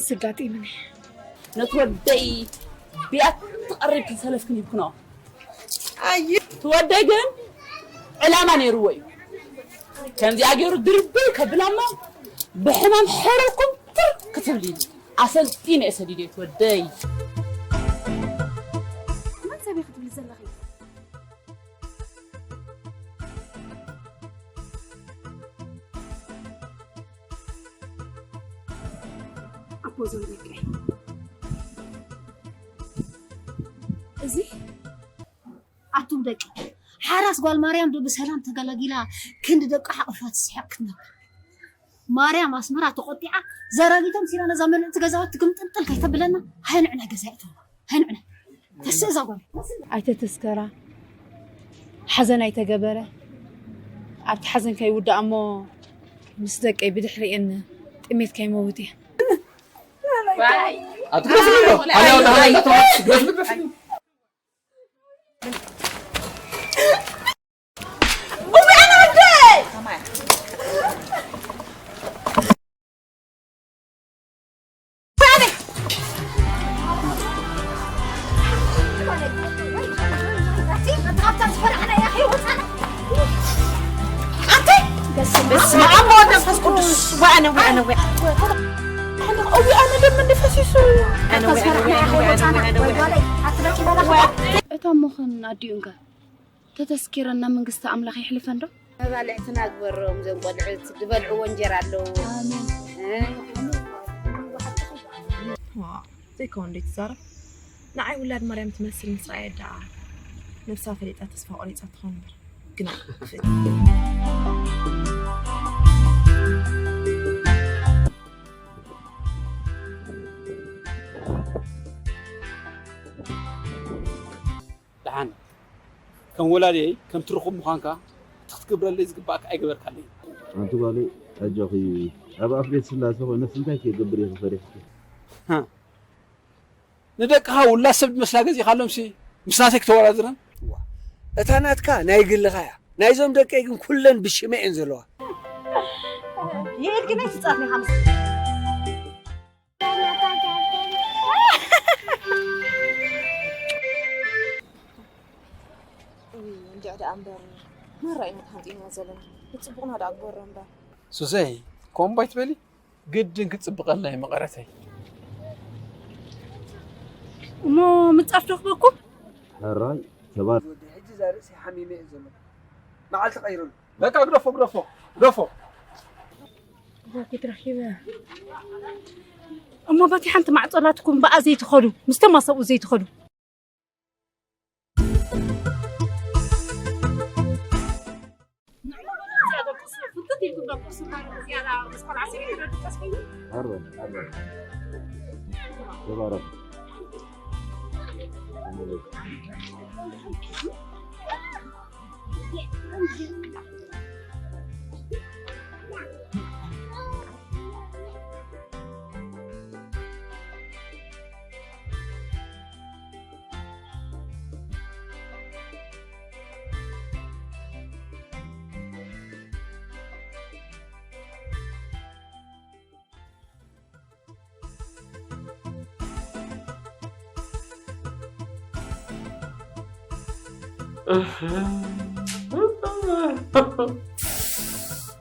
ስጋጢምኒ። ነቲ ወደይ ቢያት ተቐሪብክን ሰለፍክን ይብክኖ። ኣይ፣ እቲ ወደይ ግን ዕላማ ነይርዎ እዩ። ከምዚኣ ገይሩ ድርብይ ከብላማ ብሕማም ሕርኩም ትር ክትብል ኢሉ ኣሰልጢነ እየ ሰዲደ እቲ ወደይ። መን ሰብ ኢኺ ትብሊ ዘለኺ? ኣቦ ዘምደቀ። እዚ ኣቱም ደቂ ሓራስ ጓል ማርያም ዶ ብሰላም ተገላጊላ ክንዲ ደቂ ሓቕፋ ትስሕቕ ክትነብር። ማርያም ኣስመራ ተቖጢዓ ዘራጊቶም ሲላ ነዛ ምልእቲ ገዛወት ትግምጥልጥል ከይተብለና ሃይንዕና ገዛ ይእተዋ። ሃይንዕና ተስእ እዛ ጓል። ኣይተተስከራ፣ ሓዘን ኣይተገበረ። ኣብቲ ሓዘን ከይውዳእ እሞ ምስ ደቀይ ብድሕሪኤን ጥሜት ከይመውት እየ። ኣትግረፍኒ ዶ? ኣነ ወደ ሀላ ተማት ግረፍኒ ግረፍኒ። በስመ ኣብ ወወልድ ወመንፈስ ቅዱስ። ወአነ ወአነ ወ- እውይ፣ ኣነ ደም እንደ ፈሲሱ። ኣነ ወ- ኣነ ወ- ኣነ ወ- ኣነ ወ- ኣነ ወ- እታ እሞኽን ኣዲኡን ከ ተተስኪረን ናብ መንግስቲ ኣምላኽ የሕልፈን ዶ? መባልዕትና ግበሮም፣ እዞም ቆልዑት ዝበልዕዎ እንጀራ ኣለዎ። ኣሜን። እ? ዋው፣ ዘይከውን እንዴት ትዛረብ? ንዓይ ውላድ ማርያም ትመስል ምስ ረኣየት ደኣ ነብሳ ፈሊጣ ተስፋ ቆሪጻ ትኾን እምበር፣ ግን ኣይክፍእን። ደሓን ከም ወላዲየይ ከምቲ ርኹብ ምዃንካ እቲ ክትገብረለይ ዝግባእካ ኣይገበርካለይን። ኣንቲ ጓለይ ኣጆኺ፣ ኣብ ኣፍ ቤት ስላሴ ኮይነስ እንታይ ክገብር እየ ፈሪሕኪ? ሃ። ንደቅኻ ውላድ ሰብ ዝመስላ ገዚእካሎምሲ ምስ ናተይ ክተወዳድረን? እዋ፣ እታ ናትካ ናይ ግልኻ እያ። ናይዞም ደቀይ ግን ኩለን ብሽመይ እየን ዘለዋ። ይእል ግን ኣይትጻፍኒ ሓምስ። እንድዕ ደኣ እምበር መራ ኢና ተሃንጢና ዘለና። ብጽቡቕና ደኣ ግበሮ እምበር። ሱሰይ፣ ኮምባይ ትበሊ? ግድን ክጽብቐልና እዩ መቐረተይ። እሞ ምጻፍ ዶ ክበኩም? ሕራይ፣ ተባር- ወዲ ሕጂ እዛ ርእሲ ሓሚመ እየ ዘሎ። መዓልቲ ቀይረሉ። በቃ ግደፎ፣ ግደፎ፣ ግደፎ። ጉድ ረኺበ። እሞ በቲ ሓንቲ ማዕጾ ናትኩም ብኣ ዘይትኸዱ፣ ምስቶም ኣሰብኡ ዘይትኸዱ። ኣረ፣ ኣረ። ተባረክ።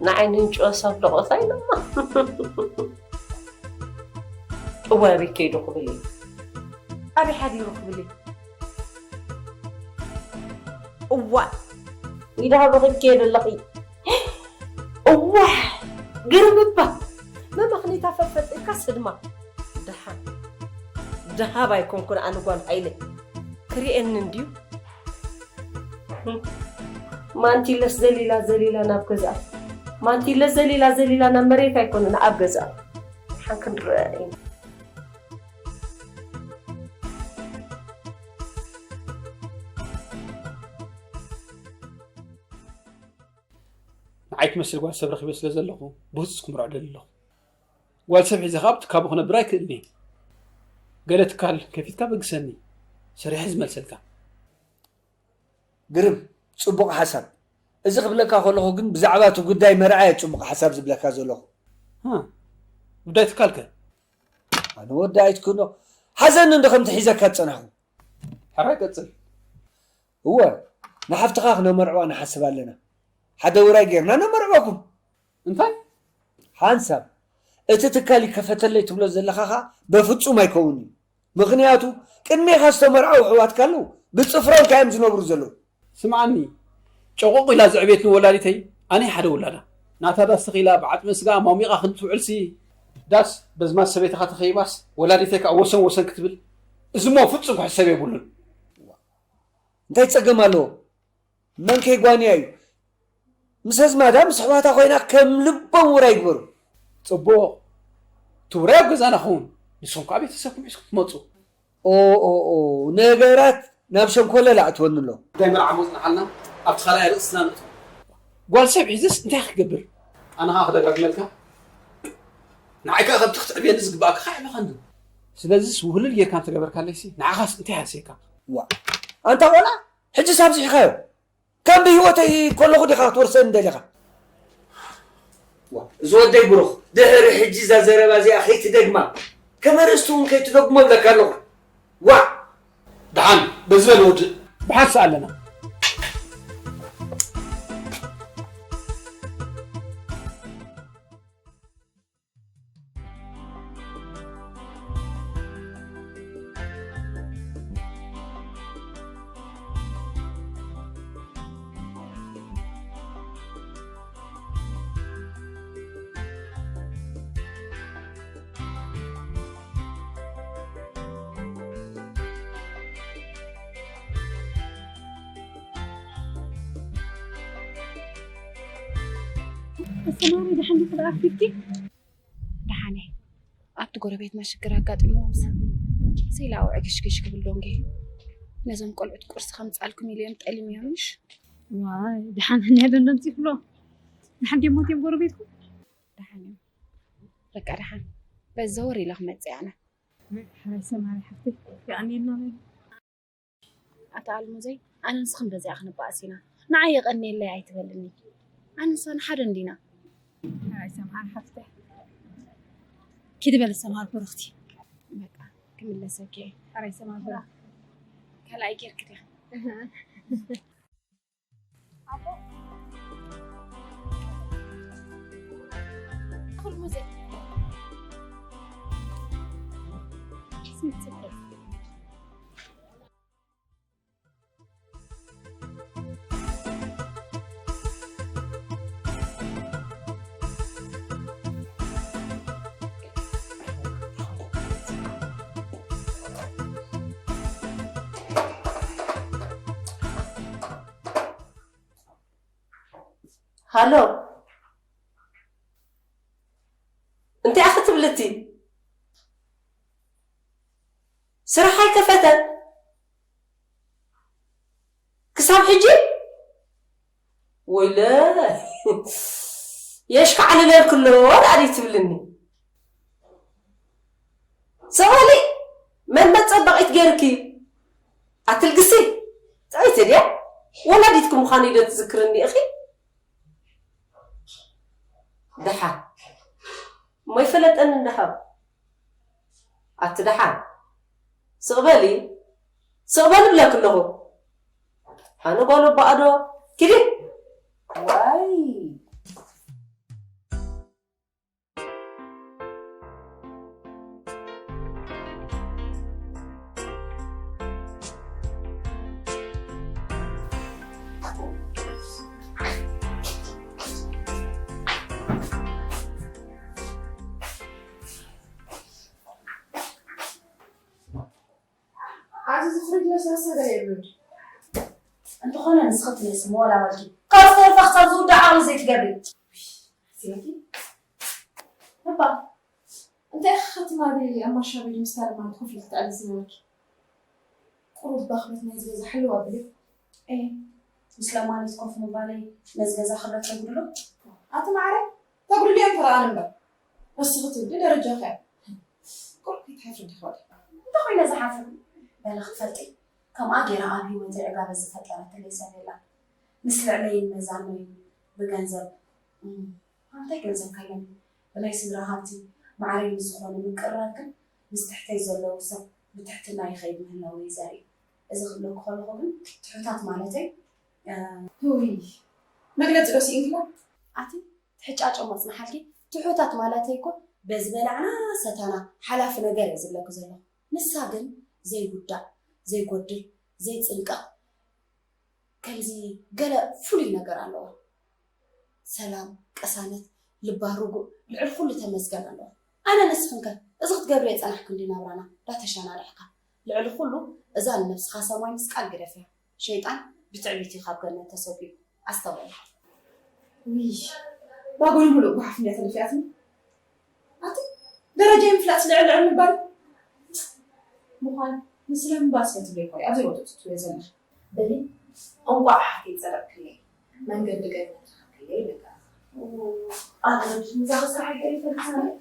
ንዓይ ንንጭወ ሰብ ለቖታ ኢሎማ። እዋይ ኣበይ ከይዱ ክብል እዩ። ኣበይ ሓዲሩ ክብል እዩ። እዋ ኢዳ ሃብኺ ትከይዲ ኣለኺ። እዋ ግርም እባ መመኽኒታ ፈፈጢርካ ስድማ። ደሓን ደሃብ ኣይኮንኩን ኣነ ጓል ሃይለ። ክርእየኒ እንድዩ። ማንቲለስ ዘሊላ ዘሊላ ናብ ገዝኣ። ማንቲለስ ዘሊላ ዘሊላ ናብ መሬት ኣይኮነን ኣብ ገዝኣ። ደሓን ክንረኣ ኢና። ንዓይ ትመስል ጓል ሰብ ረኺበ ስለ ዘለኹ ብህጹጽ ክምርዖ ደሊ ኣለኹ። ጓል ሰብ ሒዘ ከኣ ኣብ ትካቦ ክነብር ኣይክእልን እየ። ገለ ትካል ከፊትካ በግሰኒ፣ ሰሪሐ ዝመልሰልካ። ግርም፣ ጽቡቕ ሓሳብ። እዚ ክብለካ ከለኹ ግን ብዛዕባ እቲ ጉዳይ መርዓ እየ ጽቡቕ ሓሳብ ዝብለካ ዘለኹ። ሃ፣ ጉዳይ ትካልከ? ኣነ ወዲ ኣይትኩኖ ሓዘን እንዶ ከምቲ ሒዘካ ዝጸናሕኩ። ሕራይ ቀጽል። እወ፣ ንሓፍትኻ ክነመርዕዋ ንሓስብ ኣለና። ሓደ ውራይ ጌርና ነመርዕወኩም። እንታይ? ሓንሳብ እቲ ትካል ይከፈተለይ ትብሎ ዘለኻ ኸኣ በፍጹም ኣይከውን እዩ። ምኽንያቱ ቅድሜኻ ዝተመርዓው ኣሕዋትካ ኣለዉ፣ ብጽፍሮም ከ እዮም ዝነብሩ ዘለዉ። ስምዓኒ፣ ጨቑቕ ኢላ ዘዕብየትኒ ወላዲተይ፣ ኣነ ሓደ ውላዳ። ናታ ዳስ ተኺላ ብዓጽመ ስጋ ሟሚቓ ክንትውዕልሲ፣ ዳስ በዝማት ሰበይትኻ ተኸይባስ፣ ወላዲተይ ከኣ ወሰን ወሰን ክትብል፣ እዚሞ ፍጹም ክሕሰብ የብሉን። እንታይ ጸገም ኣለዎ? መን ከይጓንያ እዩ? ምስ ኣዝማዳ ምስ ኣሕዋታ ኮይና ከም ልቦም ውራይ ይግበሩ። ጽቡቕ። እቲ ውራይ ኣብ ገዛና ኸውን። ንስኹም ከኣ ቤተሰብኩም ሒዝኩም ትመጹ። ኦ፣ ኦ፣ ኦ፣ ነገራት ናብ ሸንኮለል ኣእትወኒ ኣሎ። ጉዳይ መርዓ መጽናሓልና ኣብቲ ካልኣይ ርእስና ንእትዎ። ጓል ሰብ ሒዝስ እንታይ ክገብር? ኣነ ኸኣ ክደጋግመልካ። ንዓይ ከኣ ከምቲ ክትዕብየኒ ዝግባኣካ ከኣ ኣዕበኻኒ። ስለዚስ ውህልል ጌርካ እንተገበርካለይሲ ንዓኻስ እንታይ ሃስየካ? ዋ፣ ኣንታ ቆልዓ፣ ሕጂስ ኣብዚሕካዮ። ከም ብህይወተይ ከለኹ ዲኻ ክትወርሰኒ ደሊኻ? ዋ፣ እዚ ወደይ ብሩኽ፣ ድሕሪ ሕጂ እዛ ዘረባ እዚኣ ከይትደግማ፣ ከም ኣርእስቲ እውን ከይትደግሞ እብለካ ኣለኹ። ዋዕ! ደሓን፣ በዚ በል ወድእ። ብሓንሳእ ኣለና። ኣሰማሪ ደሓን ዲኺ ደኣ ፊፍቲ? ደሓን እየ። ኣብቲ ጎረቤትና ሽግር ኣጋጢምዎምስ፣ ስኢላ ኣብኡ ዕግሽግሽ ክብል ዶንጌ። ነዞም ቆልዑት ቁርሲ ከምጽኣልኩም ኢሉ እዮም ጠሊምዮምሽ። ዋይ፣ ደሓን ህንያ ደንደን ጽፍሎ። ደሓን ድዮም ሞት እዮም ጎረቤትኩም? ደሓን እዮም። በቃ ደሓን። በዘወር ኢለ ክመጽእ ኣነ። ሕራይ ሰማሪ ሓፍተይ፣ የቐንየልና በሊ። ኣታ ኣልሙዘይ፣ ኣነ ንስኽን በዚኣ ክንበኣስ ኢና። ንዓይ የቐንየለይ ኣይትበልኒ። ኣነ ንሳን ሓደ እንዲና። ሕራይ ሰምሃር ሓፍተይ። ኪዲ በሊ ሰምሃር ብሩኽቲ። በቃ፣ ክምለሰኪ እየ። ሕራይ ሰምሃር ብሩኽ። ካልኣይ ጌርኪ ዲኺ? ኣቦ። ኣልሙዘይ። ስንት ጽቡቕ። ሃሎ፣ እንታይ ኢኺ ትብሊ እቲ? ስራሕ ኣይከፈተን ክሳብ ሕጂ? ወይለ፣ የሽካዕልለልኪ ኣሎ ደኣ ድዩ ትብልኒ? ስቕ በሊ፣ መን መጸበቒት ገይርኪ? ኣትልግሲ፣ ጥዕይቲ ድያ? ወላዲትኪ ምዃነይ ዶ ትዝክርኒ ኢኺ? ደሓን። እሞ ይፈለጠኒ እንድሕር። ኣቲ ደሓን። ስቕ በሊ። ስቕ በሊ እብለኪ ኣለኹ። ኣነ ጓል ኣቦኣ ዶ? ኪዲ። ዋይ። ኣብዚ እዚ ፍሪጅ ለስላሳ ገለ የብሉን። እንተኾነ ንስኺ ትነሲ መወላወልኪ። ካብ ዝተረፈ ክሳብ ዝውዳእ ዓቕሊ ዘይትገብሪ። ሲመኪ? እባ፣ እንታይ ኢኺ ትማሊ ኣብ ማሻ ቤት ምስ ታለማንት ኮፍ ኢልኪ ትዕልሊ ዝነበርኪ? ቁሩብ እባ ክብረት ናይዚ ገዛ ሕልው ኣብልዮ። ኤ፣ ምስ ለማኒት ኮፍ ምባለይ ነዚ ገዛ ክብረት ከጉድሎ? ኣቲ ማዕረ፣ ተጉድልዮ እንተ ደኣ እምበር። ንስኺ ትብሊ ደረጃኺ እያ። ቁሩብ ከይትሓፍሪ ዲኺ ወዲ? እንታይ ኮይነ ዝሓፍር? በሊ ክትፈልጢ፣ ከምኣ ገይራ ኣብ ህይወተይ ዕጋበት ዝፈጠረትለይ ሰብ የላን። ምስ ልዕለይን መዛኖይን ብገንዘብ፣ እም፣ እንታይ ገንዘብ ከለኒ? ብናይ ስድራ ሃብቲ ማዕረይ ምስ ዝኾነ ምቅርራብ ግን ምስ ትሕተይ ዘለዉ ሰብ ብትሕትና ይኸይድ ምህላወ እዩ ዘርኢ። እዚ ክብለኪ ከለኹ ግን ትሑታት ማለተይ፣ እ፣ ውይ፣ መግለጺ ዶ ስኢንክላ? ኣቲ ትሕጫጨሞ ጽንሓልኪ። ትሑታት ማለተይ እኮ በዚ በላዕና ሰታና ሓላፊ ነገር እየ ዝብለኪ ዘለኹ። ንሳ ግን ዘይውዳእ፣ ዘይጎድል፣ ዘይጽንቀቕ፣ ከምዚ ገለ ፍሉይ ነገር ኣለዋ። ሰላም፣ ቅሳነት፣ ልባ ርጉእ፣ ልዕሊ ኩሉ ተመስገን ኣለዋ። ኣነ ንስኽን ከ እዚ ክትገብርዮ ዝጸናሕኪ እንድዩ ናብራና ዳተሻናዳሕካ። ልዕሊ ኩሉ እዛ ንነብስኻ ሰማይ ምስቃል ግደፍያ። ሸይጣን ብትዕቢት እዩ ካብ ገነት ተሰጒጉ። ኣስተውዕል። ውይ፣ ባጎኒ ሙሉእ ጓሓፍ እንድያ ተደፊኣትኒ። ኣቲ ደረጃ ምፍላጥ ልዕል ልዕል ምባል ምዃን ንስለ ምባል ስለ ትብለይ እኮ እየ ኣብዚ ቦታ ትትውየ ዘለኺ። በሊ እንቋዕ ሓቂ ጸደቕክለይ መንገዲ ገነት ረኸብክለይ ኢለካ። ኣነ ምሳኺ ስራሕ ገለ ይፈልጥ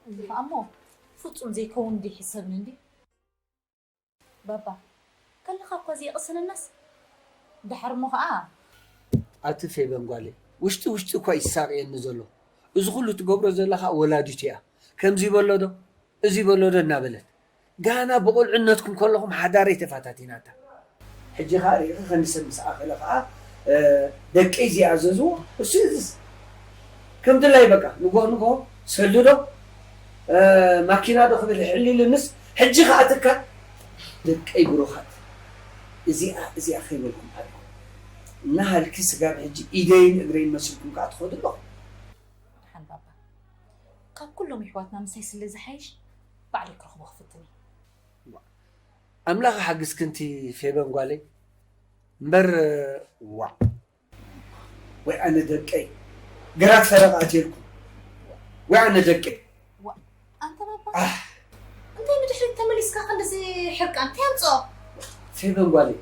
እዚ ኸኣ እሞ ፍጹም ዘይከውን እንዲ ይሕሰብኒ እንዲ። ባባ፣ ከለኻ እኳ ዘይቕስነናስ፣ ደሓር እሞ ኸኣ። ኣቲ ፌበን ጓለይ፣ ውሽጢ ውሽጢ እኳ እዩ ዝሳቕየኒ ዘሎ። እዚ ኩሉ ትገብሮ ዘላ ኸኣ ወላዲቱ እያ። ከምዚ በሎ ዶ፣ እዚ በሎ ዶ እናበለት። ጋና ብቑልዕነትኩም ከለኹም ሓዳረይ ተፋታቲናታ። ሕጂ ኸኣ ርኢኺ፣ ከንዲ ሰብ ምስ ኣኸለ ኸኣ፣ እ፣ ደቀይ ዝኣዘዝዎ እሱ ይእዝዝ። ከም ድላይ በቃ፣ ንጎ ንጎ ሰልዲ ዶ፣ እ፣ ማኪና ዶ ክብል ሕሊሉንስ፣ ሕጂ ኸኣ ትካ። ደቀይ ብሩኻት፣ እዚኣ፣ እዚኣ ከይበልኩም ሓድኩም። እናሃልኪ ስጋብ ሕጂ ኢደይን እግረይን መሲልኩም ከኣ ትኸዱ ኣለኹም። ደሓን ባባ፣ ካብ ኩሎም የሕዋትና ምሳይ ስለ ዝሓይሽ፣ ባዕለይ ክረኽቦ ክፍትን እየ። ኣምላኽ ይሓግዝኪ እንቲ ፌበን ጓለይ። እምበር፣ ዋእ። ወይ ኣነ ደቀይ። ግራት ፈረቓ ኣትየልኩም። ወይ ኣነ ደቀይ። ዋእ፣ ኣንታ ባባ። ኣህ። እንታይ ንድሕሪት ተመሊስካ ክንድዚ ሕርቃን? እንታይ ኣምጽኦ? ፌበን ጓለይ።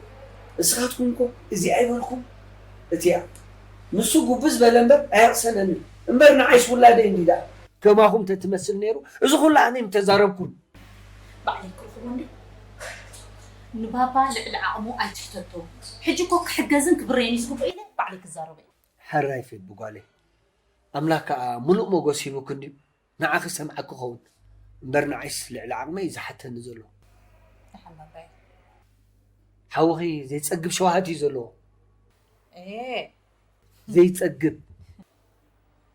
እስኻትኩም እኮ እዚ ኣይበልኩም። እቲኣ። ንሱ ጉብዝ በለ እምበር ኣየቕሰነኒ። እምበር ንዓይስ ውላደይ እንዲ ደኣ። ከማኹም ተትመስል ነይሩ፣ እዚ ኩሉ ኣነ ምተዛረብኩን። ባዕለይ ክረኽቦ እንዲ። ንባባ ልዕሊ ዓቕሙ ኣይትሕተቶ። ሕጂ እኮ ክሕገዝን ክብረየን እዩ ዝግብኦ ኢለ ባዕለይ ክዛረቦ እየ። ሕራይ ፌቢ ጓለይ። ኣምላኽ ከኣ ምሉእ ሞጎስ ሂቡኪ እንድዩ። ንዓኺ ሰምዓኪ ክኸውን። እምበር ንዓይስ ልዕሊ ዓቕመይ እዩ ዝሓተኒ ዘሎ። ደሓን ባባየ። ሓውኺ ዘይጸግብ ሸውሃት እዩ ዘለዎ። ኤ። ዘይጸግብ።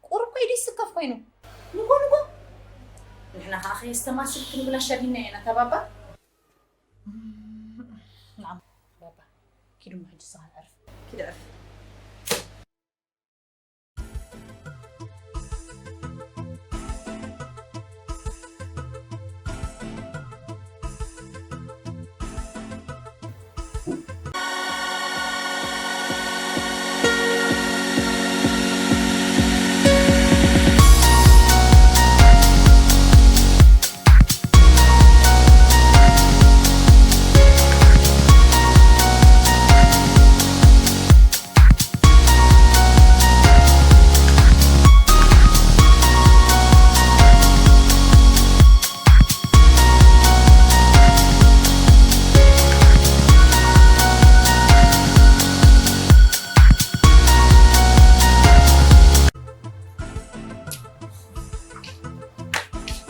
ቁሩብ ከይዱ ይስከፍ ኮይኑ። ንጎ ንጎ። ንሕና ከኣ ከየስተማስል ክንብላሻ ዲና ኢና፣ እታ ባባ። ናም፣ ባባ። ኪዱ እሞ ሕጂ ንስኻ ዕርፍ። ኪድ ዕርፍ።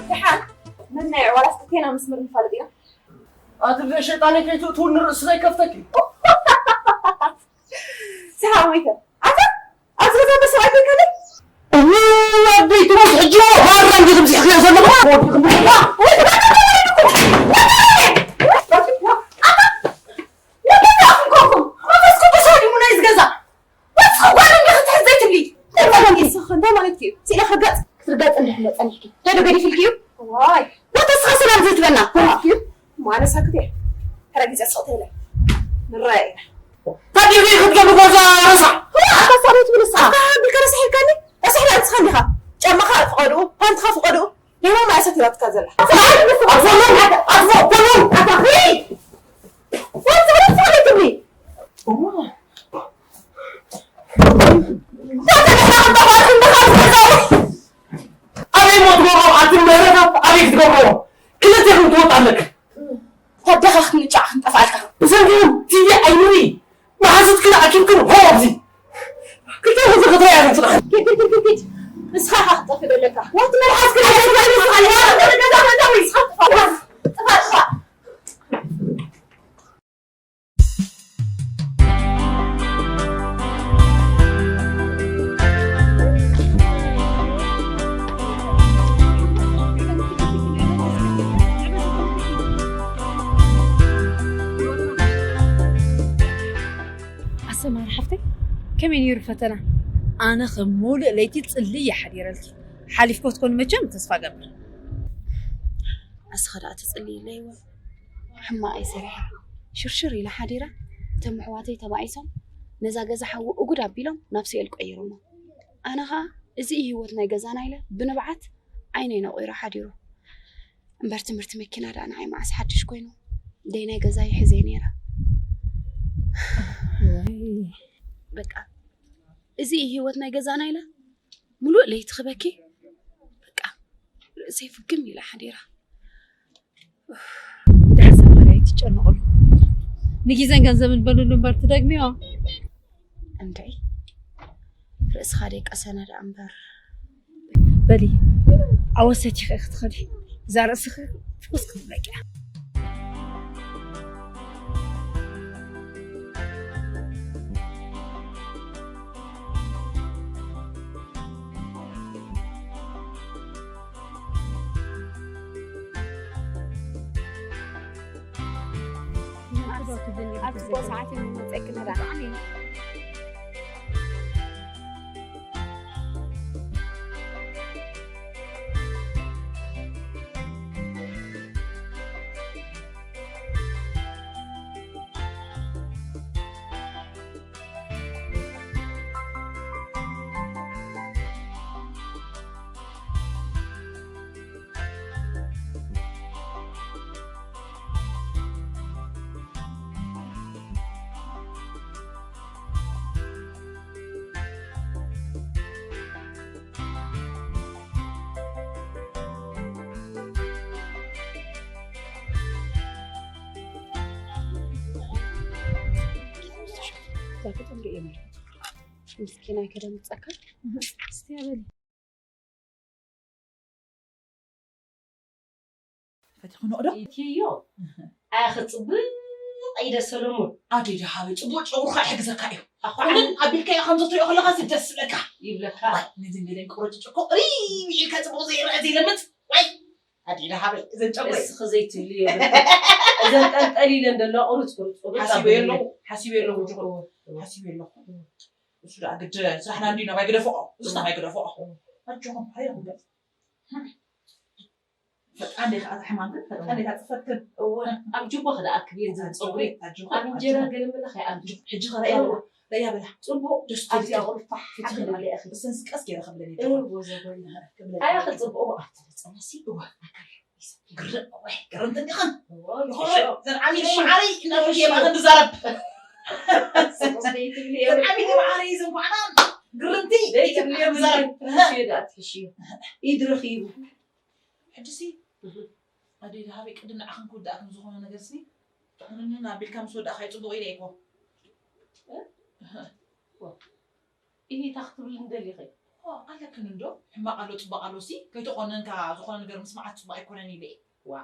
ደሓን መናይ ዋላስ ክልቴና መስመር ንፋለጥ ኢና። ኣቲ ብሸይጣነይ ከይትእትውኒ ርእስኺ ከይከፍተኪ። ሰሓቕ መይተ። ኣታ ኣብዚ ገዛ በሰብኣይ ኮይንካ ደይ? እውይ ኣደይ ትሞት ሕጂ ሃራ እንዲ ትብዝሕክዮ ዘለኹ። ንስኺ ጓል እንዲኺ ትሕት ዘይትብሊ። እንታይ ማለት እዩ? እንታይ ማለት እዩ? ስኢለ ክርገጽ? ክትርገጽ እንድሕር ጸኒሕኪ። እንታይ ዶ ገዲፍልኪ እዩ? ዋይ። ናተስኻ ሰላም ዘይትበና። ገዲፍኪ እዩ? ማነ ሳክት እየ። ሕረ ግዜ ስቕ ትብለ። ንረኣይ ኢና። ታዲያ ክትገብሪ ጎዛ ረሳሕ? ኣታ ሳሮት ምን ንስኻ? ኣታ ቢልካ ረሳሕ ኢልካኒ? ረሳሕ ኢላ ንስኻ እንዲኻ። ጫማኻ ፍቐድኡ፣ ፓንትኻ ፍቐድኡ። ደማ ማእሰት ኢላትካ ዘላ። ኣታ ኸይ! ወንዝ ብረት ትብሊ። ኣበይ ሞ ትገብሮ? ኣቲ ምህረታት ኣበይ ክትገብሮ? ክልቴኹም ትወጣ ኣለክ። ታደኻ ክንጫዕ ክንጠፍኣልካ። ብሰንኪ ቲቪ ኣይኑሪ መሓዙትክን ኣኪብክን ሆ ኣብዚ። ክልቴኹም ዝኽትራ እያ ትንስኻ። ኪድ፣ ኪድ፣ ኪድ፣ ኪድ፣ ኪድ። ንስኻ ኢኻ ክትጠፍእ ዘለካ። ወንቲ መልሓስክን ኣይትፈልጥን ኢኻ። ጥፋእ፣ ጥፋእ፣ ጥፋእ። ኣሰማር ሓፍተይ፣ ከመይ ነይሩ ፈተና? ኣነ ከም ሙሉእ ለይቲ ጽልይ እየ ሓዲረልኪ። ሓሊፍኮ ትኮኒ መቸም ተስፋ ገብር። ኣስኻ ደኣ ትጽልይለይ እወ። ሕማቕ እየ ሰሪሐ። ሽርሽር ኢለ ሓዲረ። እቶም ኣሕዋተይ ተባኢሶም ነዛ ገዛ ሓዊ እጉድ ኣቢሎም ናብ ሲኦል ቀይሮሞ። ኣነ ኸኣ እዚ እዩ ህይወት ናይ ገዛና ኢለ ብንብዓት ዓይነይ ነቑሩ ሓዲሩ። እምበር ትምህርቲ መኪና ደኣ ንዓይ መዓስ ሓድሽ ኮይኑ። ደይናይ ገዛ ይሕዘይ ነይረ። ወይ። በቃ እዚ እዩ ህይወት ናይ ገዛና ኢለ ሙሉእ ለይቲ ክበኪ። በቃ ርእሰይ ፍግም ኢለ ሓዲረ። ደሓን ሰማርያ ኣይትጨነቕሉ። ንጊዜን ገንዘብን በልሉ እምበር ትደግምዮ። እንድዒ ርእስኻ ደይቀሰነ ደኣ እምበር። በሊ ኣወሰት ኢኺ ክትኸዲ እዛ ርእስኺ ፍኹስ ክትብለኪ እያ። ኣብ ጽቡቕ ሰዓት እዩ ዝመጸኪ መድሓኒት። ምስኪናይ ከደምፀካ። እስቲ በሊ። ፈቲኹ ንቕዶ? ኢትዮ። ኣያ ክጽብቕ ኢደ ሰሎሞን። ኣደይ ደሃበይ፣ ጽቡቕ ጨጉርኻ ይሕግዘካ እዩ። ኣኳ ኩንን ኣቢልካዮ ከም ዘትሪኦ ከለኻ ደስ ዝብለካ። ይብለካ። ዋይ፣ ነዚ ገለን ቁርጭጭ እኮ ሪም ኢልካ ጽቡቕ ዘይረአ ዘይለምጽ። ዋይ፣ ኣደይ ደሃበይ፣ እዘን ጨጉሪ። እስኺ ዘይትብሊ የብልኪ። እዘን ጠልጠል ኢለን ዘለዋ ቁሩጭ ቁሩጭ ቁሩጭ ሓሲበ ኣቢለን። ኣለኹ፣ ሓሲበ ኣለኹ፣ እወ፣ ጅግሩ። እወ። ሓሲበ ኣለኹ። እወ። እሱ ደኣ ግድ ስራሕና እንዲዩ ናባይ ግደፍኦ። እሱ ናባይ ግደፍኦ። ኣጆኹም፣ ሃየ ክንገጽ። ፈጣን ዲኻ ኣታ ሕማም ግን፣ ፈጣን ዲኻ ጽፈት ግን። እወ፣ ኣብ ጅቦ ክደኣክብ እየ ዝብል ጸጉሪ። ኣጆኹም፣ ኣብ እንጀራ ኣጆኹም። ገለ ምለ ከይኣቱ። ሕጂ ኸ ረእያ በላ፣ ረእያ በላ። ጽቡቕ። ደስ ኣብዚኣ ትብል። ቁሩብ ፋሕ ፍትሒ ክብል እየ። እሰን ቀስ ገይረ ክብለን እየ። እወ፣ ዘጎይ። ክብለን ኣያ እየ። ክጽብቑ ኣብቲ መጸነሲ። እወ። ኣካል ግርም፣ ወይ፣ ግርምቲ እንዲኽን። እወ፣ ይኾነ፣ ሽሮ። ዘን ዓሚል ሽሮ። መዓረይ እናበልኩ እየ ሽሮ። ማእኸል ንዛረብ። ሰለስተ ይትብሊ ዘን እየ። ዓሚል መዓረይ ዘን ጓዕናን ግርምቲ ዘይትብሊ እየ እየ ማእኸል ንዛረብ። ሽዮ ደኣ ትሕሽዮ። ኢድ ረኺቡ። ሕጂሲ፣ እህ። ኣደይ ደሃበይ ቅድም ንዓኽን ክውዳእክን ዝኾነ ነገርሲ፣ ምንም ኣቢልካ ምስ ወዳእኻ እዩ ጽቡቕ ኢለ እኮ። እ? እህ። ኢሂ፣ እንታይ ክትብልኒ ደሊኺ? ኦ፣ ኣለክን እንዶ፣ ሕማቕ ኣሎ ጽቡቕ ኣሎሲ፣ ከይተቖነንካ ዝኾነ ነገር ምስማዓት ጽቡቕ ኣይኮነን ኢለ እየ። ዋ።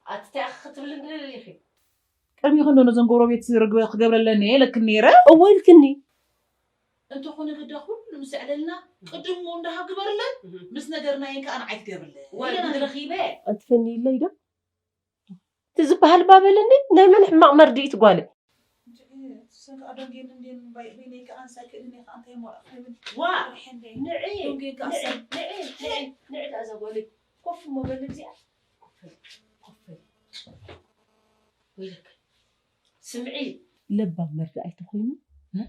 ኣቲ እንታይ ኢኺ ክትብልኒ ደሊኺ? ቀድሚኺ እንዶ ነዘን ጎረቤት ርግበ ክገብረለን እየ ኢለክን ነይረ። እወ ኢልክኒ። እንተኾነ ግዳ ኩሉ ምስ ኣዕለልና፣ ቅድም እሞ እንዳሃ ግበርለን፣ እህ። ምስ ነገርናየን ከኣ ንዓይ ትገብርለን። ዋይ፣ ኢለና። ጉድ ረኺበ። ኣቲ ፈንይለይ ዶ? እቲ ዝበሃል ባበለኒ ናይ መን ሕማቕ መርድኢት ጓለይ? እንጂ፣ ስንካ ደንጌን እንዴን ባይ-፣ በይነይ ከኣ ኣንሳይ ክእልን እየ ከኣ እንታይ እሞ ርኣኽ ይብል። ዋ! ርሐ እንዴ። ንዒ፣ ደንጌን ከኣ ንዒ፣ ኣንሳይ። ንዒ፣ ንዒ፣ ንዒ ደኣ እዛ ጓለይ። ኮፍ እሞ በሊ እዚኣ። ኮፍ በሊ፣ ኮፍ በሊ። ወይለከ ስምዒ፣ ለባም መርዳእ ኣይተኾይኑ፣ እ?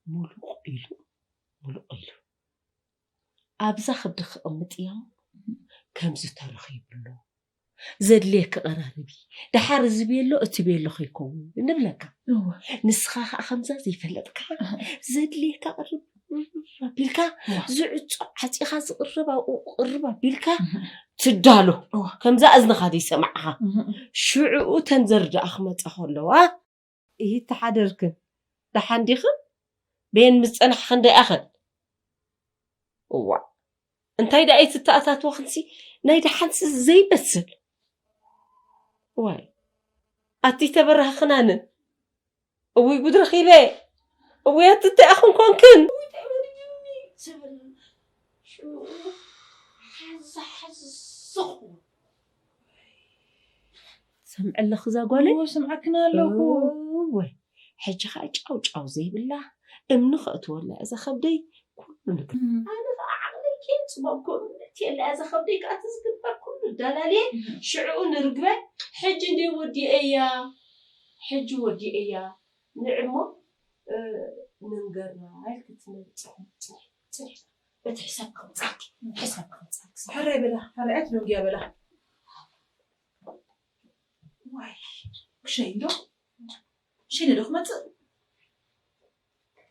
ሙሉቕ ኢሉ፣ ሙሉቕ ኢሉ። ኣብዛ ከብዲ ክቕምጥ እያ እሞ፣ ከምዚ ተረኺቡ ኣሎ። ዘድልየኪ ቀራርቢ። ደሓር እዚ ቤሎ፣ እቲ ቤሎ ከይከውን ንብለካ። እወ። ንስኻ ኸዓ ከምዛ ዘይፈለጥካ፣ እህ። ዘድልየካ ቅርብ ኣቢልካ፣ እወ። ዝዕጾ ዓጺኻ ዝቕርብ ኣብኡ ቅርብ ኣቢልካ እህ። ትዳሎ። እወ። ከምዛ እዝንኻ ዘይሰማዕኻ። እህ። ሽዕኡ ተን ዘርዳኣ ክመጻ ከለዋ፣ ይተሓደርክን። ደሓን ዲኽን? ቤን ምስ ጸናሕኽን ደኣ ኸን? እዋእ፣ እንታይ ደኣ እዩ ትተኣታትወኽንሲ ናይ ደሓንሲ ዘይመስል? ዋይ፣ ኣቲ ተበራህኽናንን። እውይ ጉድ ረኺበ። እውይ ኣቲ እንታይ ኣኽን ኮንክን? ዝብል ሽዑ ሓዛ ሓዛ ዝኾ። ሰምዐ ኣለኺ እዛ ጓለይ? እዎ፣ ሰምዓክና ኣለኹ። እወይ፣ ሕጂ ኸኣ ጫው ጫው ዘይብላ እምኒ ከእትወላ እዛ ኸብደይ ኩሉ ንግር። እም። ኣነ ኸኣ ዓቕለይ ከየጽበብኩ እምነት የላ እዛ ኸብደይ ከኣ እቲ ዝግበር ኩሉ ዳላልየ እም። ሽዕኡ ንርግበ ሕጂ እንድየ ወዲኤያ፣ ሕጂ ወዲኤያ ንዕሞ፣ እ፣ ንንገራ ኢልኪ ትመልጽ ጽንሒ፣ ጽንሒ። በቲ ሕሳብ ክምጻልኪ፣ ሕሳብ ክምጻልኪ። ሕራይ በላ፣ ሕራይ ኣይትደንጉያ በላ። ዋይ፣ ክሸይ እንዶ። ሽነ ዶ ክመጽእ?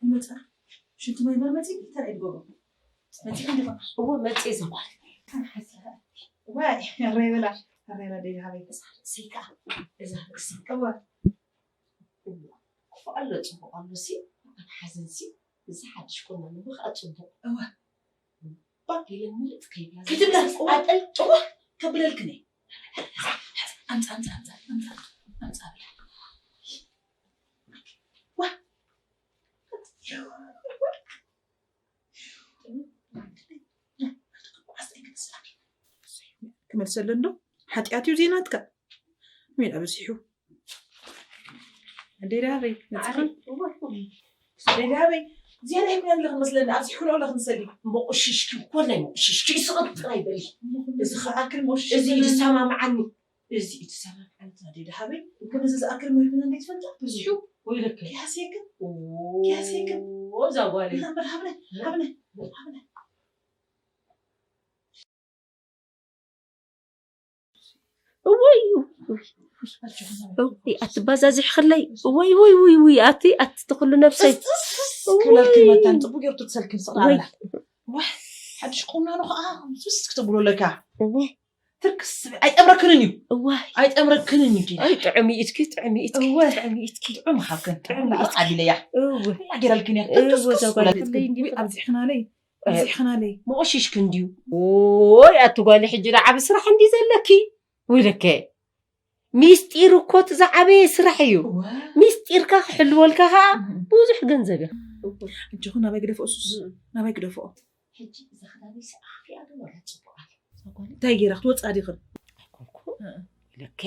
ይመጽእ። ሽንቲ ማይ ማር መጺእ፣ እንታይ እዩ ዝገብሮ? መጺእ እንዲ ባ-፣ እዎ፣ መጺእ ዘጓል። ዋይ፣ ሕራይ በላ፣ ሕራይ በላ፣ ደይ ሃበይ። እዛ ርእሰይ ከኣ፣ እዛ ርእሰይ። እዎ። እዎ። ክፉእ ኣሎ፣ ጽቡቕ ኣሎ ሲ፣ ኣብ ሓዘን ሲ፣ እዚ ሓድሽ ቁናኖ ከኣ ጽቡቕ። እወ። ባክ ኢለን ምልጥ ከይብላ ከይትብላ፣ ዝብላ እወ። ኣጠል-፣ እወ፣ ከብለልክን እየ። ኣምጻ፣ ኣምጻ፣ ኣምጻ፣ ኣምጻ፣ ኣምጻ ብላ። ዋ። ክመልሰሉ እንዶ ሓጢኣት እዩ ዜናትካ። ሜዳ በዚሑ። ኣደይ ደሃበይ፣ መጽኻን? ኣደይ ደሃበይ፣ ዝያዳ ይብላን ኣለኽን መስለኒ፣ ኣብዚ ሕሎ ኣለኽን ሰሊ። መቑሽሽኪ፣ ኮላይ መቑሽሽኪ፣ ይስቕጥ ጥራይ በሊ። እዚ ኸኣ ኣክል መቑሽሽ እዚ እዩ ዝሰማምዓኒ። እዚ እዩ ዝሰማምዓኒ። ኣደይ ደሃበይ፣ ከምዚ ዝኣክል መሂብና እንዴት ትፈልጣ? በዚሑ። ወይለከ። ኪያሴክን? ኦ፣ ኪያሴክን? እዛ ጓለይ። እዛ እምበር ሃብነ፣ ሃብነ፣ ሃብነ። እወይ፣ እወይ፣ ኣትባዛዝሕኽለይ። እወይ፣ ውይ፣ ውይ፣ ውይ፣ ኣቲ፣ ኣቲ፣ ተኽሉ ነብሰይ። ክብለልኪ መታን ጽቡቅ ጌርቱ ክሰልክን ስቕ እወይ። ኣላ። ዋይ፣ ሓድሽ ቁናኖ ኸኣ፣ ስስ ክትብሎ ኣለካ። እወይ። ትርክስ፣ ኣይጠምረክንን እዩ። እዋይ። ኣይጠምረክንን እዩ፣ ዲና። ኣይ፣ ጥዑም ኢትኪ፣ ጥዑም ኢትኪ፣ እወ። ጥዑም ኢትኪ። ጥዑም ሃብክን፣ ጥዑም ጥዑም ኢትኪ። ዓቢለያ። እወ። ጌራልክን እያ። እወ፣ ትርክስ፣ ትርክስ ዘጓል ብለልክን። ክለይ እንዲ ውይ፣ ኣብዚሕናለይ። ኣብዚሕናለይ። መቑሽሽኪ እንድዩ። ኦይ፣ ኣቲ ጓል ሕጂ ደኣ ዓቢ ስራሕ እንዲ ዘለኪ። ወይለከ። ሚስጢር እኮ እቲ ዝዓበየ ስራሕ እዩ። እወ። ሚስጢርካ ክሕልወልካ ኸኣ እም። ብዙሕ ገንዘብ እዩ። ሕጂ ኹ ናባይ ግደፍኦ ሱስ? እም። ናባይ ግደፍኦ? ሕጂ እዛ ክዳነይ ሰኣኺያ ዶ ወላ ጽቡቕ ኣላ? እዛ ጓል እንታይ ገይራ ክትወጽኣ ዲኽን? ኣይኮንኩ። እም። ኢለከ።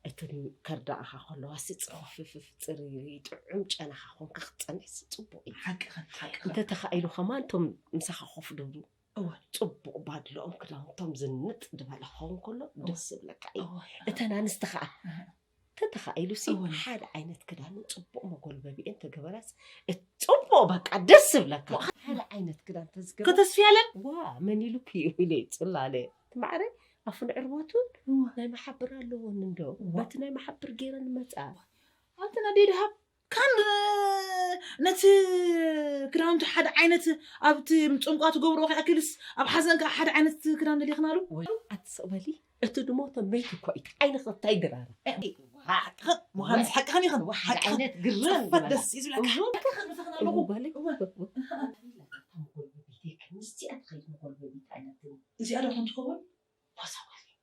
እቲ ከርዳእኻ ከለዋ ሲ ጽፍፍፍ ጽርይ ጥዑም ጨናኻ ኮንካ ክትጸንሕ ሲ ጽቡቕ እዩ። ሓቅኽን፣ ሓቅኽን። እንተ ተኻኢሉ ከማን እቶም ምሳኻ ኮፍ ደብሉ እወ። ጽቡቕ ባድልኦም ክዳውንቶም ዝንጥ ዝበለ ክኸውን ከሎ እወ። ደስ ዝብለካ እዩ። እወ። እተን ኣንስቲ ኸኣ እህ። ተተኻኢሉ ሲ እወ። ሓደ ዓይነት ክዳንን ጽቡቕ መጎልበቢአን ተገበራስ እት-፣ ጽቡቕ በቃ ደስ ዝብለካ። እወ። ሓደ ዓይነት ክዳን ተዝገበ ከተስፍያለን? ዋ፣ መን ኢሉኪ እዩ ኢለ ጽላለ። እቲ ማዕረ ኣፉን ዕርበቱን እወ። ናይ መሓብር ኣለዎን እንዶ። እወ። በቲ ናይ መሓብር ገይረን መጻ። እወ። ኣንተ ናደይ ደሃብ ካን ነቲ ክዳውንቲ ሓደ ዓይነት ኣብቲ ጨንቋ ትገብሮ ክኣክልስ ኣብ ሓዘን ከኣ ሓደ ዓይነት ክዳን ደሊኽናሉ? ወይ ኣትስቕ በሊ፣ እቲ ድሞተ መይት እኮ እዩ። ዓይንኺ እንታይ ድራራ? እ፣ ሓቅኽን፣ ምዃንስ ሓቅኽን ይኽን። ሓደ ሓቅኽን። ዓይነት ግርም ጽፈት ዝበላ። ደስ እዩ ዝብለካ። እወ። ሓቅኽን ምሳኽን ኣለኹ። እወ፣ ጓለይ። እወ። እወ። ምስቲኣ ትኸይድ መጎልበቢት ኣለትኒ። እዚኣ ዶ ኾን ትኸውን? ፖሳ ጓለይ።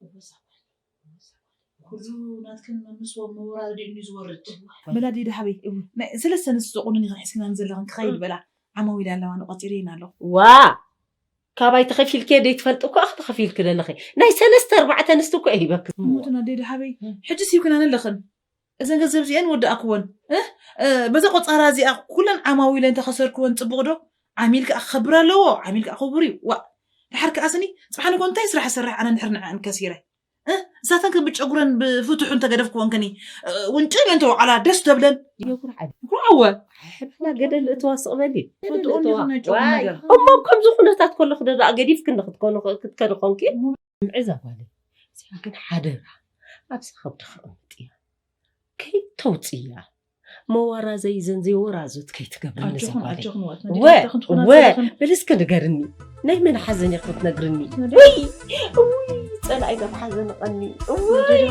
እወ፣ እዛ ጓለይ። እወ፣ እዛ ጓለይ። ኩሉ ናትክን መምስዎ መወራረዲኡ እንድዩ ዝወርድ። እወ። በላ ዲዳ ሓበይ፣ እወ። ናይ ሰለስተ ኣንስቲ ቁኑን ኢኽን ሒዝክናን ዘለኽን ክኸይድ እም። በላ። ዓማዊል ኣለዋ፣ ንቆጺረን ኣለኹ። ዋ! ካባይ ተኸፊልኪ ደይትፈልጢ እኮ ኢኺ ተኸፊልኪ ዘለኺ። ናይ ሰለስተ ኣርባዕተ ኣንስቲ እኮ እየ ሂበኪ። እሞትና ዲዳ ሓበይ፣ እም። ሕጂ ሲብክናን ኣለኽን። እዘን ገንዘብ እዚአን ወዳእክወን። እ? እ፣ በዛ ቆጻራ እዚኣ ኩለን ዓማዊለን ተኸሰርክወን ጽቡቕ ዶ? ዓሚል ከኣ ክኸብር ኣለዎ። ዓሚል ከኣ ክቡር እዩ። ዋእ። ድሓር ከኣ ስኒ፣ ጽባሕ ንግሆ እንታይ ስራሕ እሰርሕ ኣነ እንድሕር ንዐን ከሲረ? እሳተን ከም ብጨጉረን ብፍትሑ እንተገደፍክወን ከኒ ውንጭል እንተወዓላ ደስ ተብለን። የጉርዓል ጉርዓወ ሕበላ ገደል እተዋ ስቕበሊ ፍትኡ እንዴት ነው የጨጉር ነገር? እሞ ኣብ ከምዚ ኩነታት ከለኹ ደኣ ገዲፍክኒ ክትኮኑ ክትከዲ ኮንኪ ምዕዛ ጓለይ እዚኣ ግን ሓደራ ኣብዚ ከብዲ ክቕምጥ እያ ከይተውፅያ መዋራዘይ ዘን ዘይወራዙት ከይትገብርኒ እዛ ኣጆኹም ጓለይ ኣጆኹም ወት ወ ወ በልስከ ንገርኒ ናይ መን ሓዘን ኢኹ ክትነግርኒ ውይ ውይ ፀላኢ ናብ ሓዘን ቀኒ ውይ